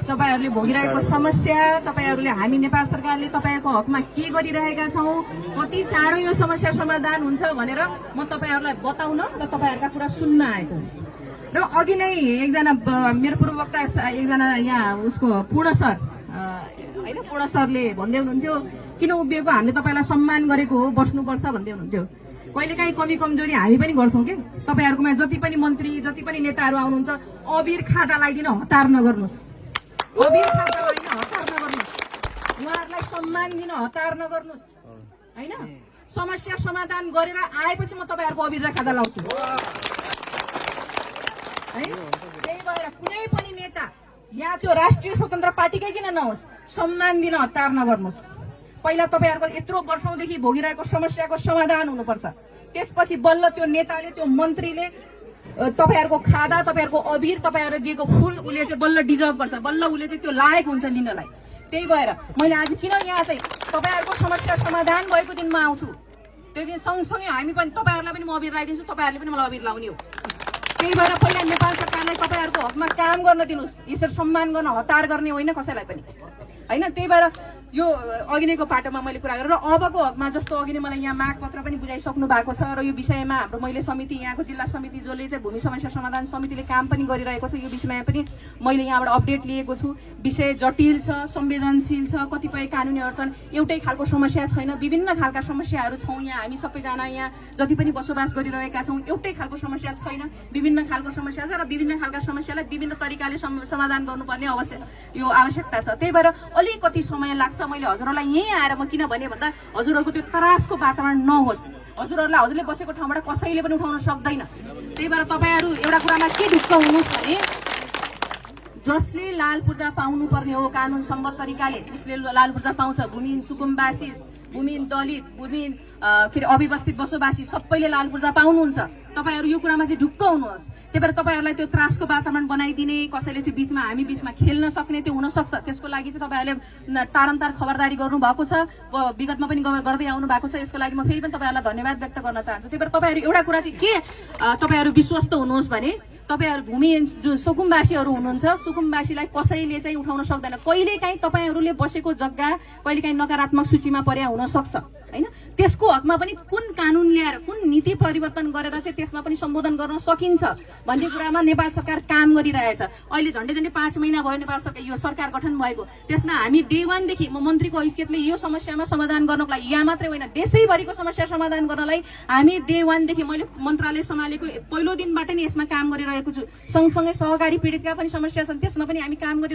तपाईहरुले भोगिरहेको समस्या, तपाईहरुले हामी नेपाल सरकारले तपाईहरुको हकमा के गरिरहेका छौं, कति चाँडो यो समस्या समाधान हुन्छ भनेर म तपाईहरुलाई बताउन र तपाईहरुका कुरा सुन्न आएको। र अघि नै एकजना मेरो पूर्ववक्ता एकजना यहाँ उसको पूर्ण सर हैन पूर्ण सरले भन्दै हुनुहुन्थ्यो किन उभिएको, हामीले तपाईलाई सम्मान गरेको हो, बस्नुपर्छ भन्दै हुनुहुन्थ्यो। कहिलेकाहीँ कमी कमजोरी हामी पनि गर्छौं के। तपाईहरुकोमा जति पनि मन्त्री जति पनि नेताहरू आउनुहुन्छ अबिर खादा लगाइदिन हतार नगर्नुस्, अबिर खादा लगाइदिन हतार नगर्नुस्, उहाँहरूलाई सम्मान दिन हतार नगर्नुस् हैन। समस्या समाधान गरेर आएपछि म तपाईहरुको अबिर र खादा लाउँछु है। त्यही भएर कुनै पनि नेता या त्यो राष्ट्रिय स्वतन्त्र पार्टीकै किन नहोस्, सम्मान दिन हतार नगर्नुस्। पहिला तपाईहरुको यत्रो वर्षौंदेखि भोगिरहेको समस्याको समाधान हुनुपर्छ, त्यसपछि बल्ल त्यो नेताले त्यो मन्त्रीले तपाईहरुको खादा तपाईहरुको अबिर तपाईहरुले दिएको फूल उले चाहिँ बल्ल डिजर्भ गर्छ, बल्ल उले चाहिँ त्यो लायक हुन्छ लिनलाई। त्यही भएर मैले आज किन यहाँ चाहिँ तपाईहरुको समस्या समाधान भएको दिनमा आउँछु, त्यो दिन सँगसँगै हामी पनि तपाईहरुलाई पनि म अबिर लगाइदिन्छु, तपाईहरुले पनि मलाई अबिर लाउने हो। त्यही भएर पहिला नेपाल सरकारलाई तपाईहरुको हकमा काम गर्न दिनुस्, यसरी सम्मान गर्न हतार गर्ने होइन कसैलाई पनि हैन। त्यही भएर यो अघि नैको पाटोमा मैले कुरा गरेर अबको हकमा जस्तो अघि नै मलाई यहाँ माग पत्र पनि बुझाइसक्नु भएको छ र यो विषयमा हाम्रो मैले समिति यहाँको जिल्ला समिति जसले चाहिँ भूमि समस्या समाधान समितिले काम पनि गरिरहेको छ, यो विषयमा पनि मैले यहाँबाट अपडेट लिएको छु। विषय जटिल छ, संवेदनशील छ, कतिपय कानुनी अडचन, एउटै खालको समस्या छैन, विभिन्न खालका समस्याहरू छौँ यहाँ। हामी सबैजना यहाँ जति पनि बसोबास गरिरहेका छौँ एउटै खालको समस्या छैन, विभिन्न खालको समस्या छ र विभिन्न खालका समस्यालाई विभिन्न तरिकाले समाधान गर्नुपर्ने आवश्यकता छ। त्यही भएर अलिकति समय लाग्छ। मैले हजुरहरूलाई यही आएर म किन भने भन्दा हजुरहरूको त्यो त्रासको वातावरण नहोस्, हजुरहरूलाई हजुरले बसेको ठाउँबाट कसैले पनि उठाउन सक्दैन। त्यही भएर तपाईहरु एउटा कुरामा के ढुक्क हुनुहोस् भने जसले लाल पूर्जा पाउनु पर्ने हो कानुन सम्मत तरिकाले उसले लाल पूर्जा पाउँछ। भूमिहीन सुकुम्बासी, भूमिहीन दलित, भूमिहीन अव्यवस्थित बसोबासी सबैले लाल पूर्जा पाउनुहुन्छ। तपाईहरु यो कुरामा चाहिँ ढुक्क हुनुहोस्। त्यही भएर तपाईहरुलाई त्यो त्रासको वातावरण बनाइदिने, कसैले चाहिँ बीचमा हामी बीचमा खेल्न सक्ने त्यो हुन सक्छ। त्यसको लागि चाहिँ तपाईहरुले तारन्तार खबरदारी गर्नु भएको छ, विगतमा पनि गर्दै आउनु भएको छ। यसको लागि म फेरि पनि तपाईहरुलाई धन्यवाद व्यक्त गर्न चाहन्छु। त्यही भएर तपाईहरु एउटा कुरा चाहिँ के तपाईहरु विश्वस्त हुनुहोस् भने तपाईहरु भूमिहीन जो सुकुम्बासीहरु हुनुहुन्छ, सुकुम्बासीलाई कसैले चाहिँ उठाउन सक्दैन। कहिलेकाहीँ तपाईहरुले बसेको जग्गा कहिलेकाहीँ नकारात्मक सूचीमा पर्या हुन सक्छ हैन। त्यसको हकमा पनि कुन कानुन ल्याएर कुन नीति परिवर्तन गरेर चाहिँ त्यसमा पनि सम्बोधन गर्न सकिन्छ भन्ने कुरामा नेपाल सरकार काम गरिरहेछ। अहिले झन्डै 5 महिना भयो नेपाल सरकार यो सरकार गठन भएको, त्यसमा हामी डे 1 देखि म मन्त्रीको हैसियतले यो समस्यामा समाधान गर्नको लागि यहाँ मात्रै होइन देशैभरिको समस्या समाधान गर्नलाई हामी डे 1 देखि मैले मन्त्रालय सम्हालेको पहिलो दिनबाट नै यसमा काम गरिरहेको छु। सँगसँगै सहकारी पीडितका पनि समस्या छन्, त्यसमा पनि हामी काम गरिरहेको